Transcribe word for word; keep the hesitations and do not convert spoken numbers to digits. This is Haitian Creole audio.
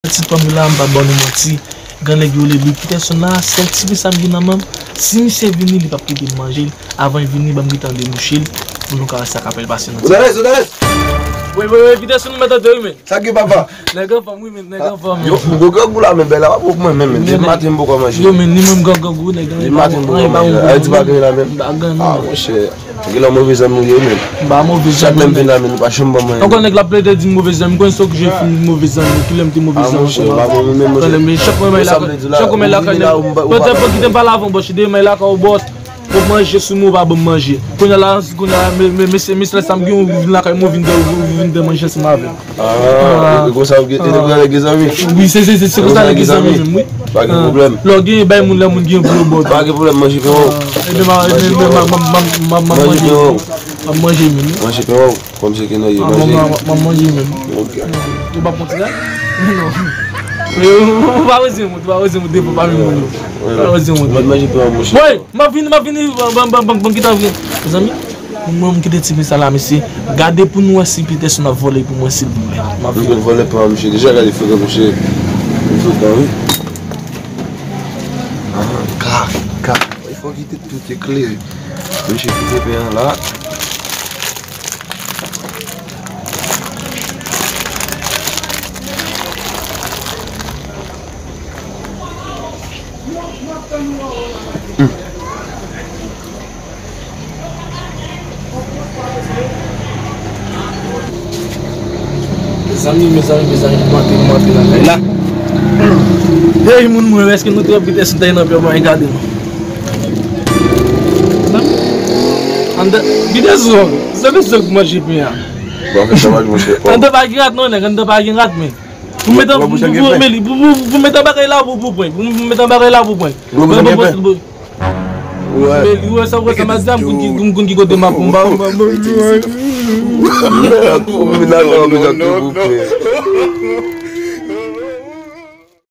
Ti fanmi la, m pa ba nou manti. Gran nèg yo rele Peterson la, sèl ti pis sa m gen nan men m. Si misye vini, li p ap kite m manje l. Avan l vini, ban m gentan debouche l pou nou ka wè sa k ap pral pase nan ti. Wi, wi, wi, Peterson, nou mèt tande wi, men. Sa gen, papa? Nèg anfòm, wi, men, nèg anfòm. Yo, m gwo grangou la, men bèl la pa bon pou mwen menm, men. Depi maten m poko manje. Yo, men, ni menm grangou, nèg anfòm. Depi maten m poko manje. Ayiti pa gen la menm. Pa gen, non. Ah, monchè. Gen lè move zanmi ou ye, men. M pa move zanmi, men. Chak lè m vin la, men, nou pa janm ban mwen. Ankò nèg la plede di m move zanmi. M konn se w ki jwe fim move zanmi. Ki lè m te move zanmi ankò? Ah, monchè, m pa mwen menm, monchè. Tande, men chak mwen lakay, chak mwen lakay nèg. Pètèt fò kite m pale avan, bòs. Demen lakay ou, bòs. Ou manje sou mwen, ou pa ban m manje. Kounye a la, kounye a la, men, men, men, se, men, se sa m gen, ou vin lakay mwen, ou vin de, ou vin de manje ansanm avè m. Ah, e, e konsa ou gen, e konsa nèg gen zanmi? Wi, se, se, se, se konsa nèg gen zanmi menm, wi. Pa gen pwoblèm. Lè w genyen, bay moun, lè moun genyen pou yo ba w tou. Pa gen pwoblèm, manje pen w. Ah, ebyen, m a, manje pen w. M a, m a, m a, m a, m a, m a manje pen w. M ap manje menm, wi. Manje pen w. Kòm se ke nan ye, manje. M ap manje menm. Ok. Ou pa konn ti la? Non. Ou pa wè se moun, ou pa wè se moun, depo pa menm moun. Ou pa wè se moun. Mwen manje pen w, monchè. Woy! M ap vini, m ap vini, ban, ban, ban, ban, ban, kite vini. Mezanmi, mwen, m kite ti mesye la, mesye. Gade pou nou wè si Peterson ap vòlè pou mwen, silvouplè. M ap vini. Vòlè pa, mesye. Deja gade frekan, mesye. Frekan, wi. Ah, ka, ka. Fò kite tout eklere. Mesye, kite pen an la. Mezanmi, mezanmi, mezanmi, nou antre, nou antre nan kay la. Hey, moun mwen, èske nou trè vit, èske nou ta nan pè mwen, gade nou. Anndan, gide zò, zò, zò, manje pen an. Bon, fè sa, manje, manje. Anndan pa gen rat, non, nèg, anndan pa gen rat, men. Pou mete, pou, pou, pou, pou, pou mete bagay la pou, pou pwen. Pou, pou mete bagay la pou pwen. Gwo bouchon gen pen. Wi. Meli, ou wè sa, ou wè sa, madanm, konn ki, konn, konn ki kote m ap, m ap, m ap, m ap, m ap,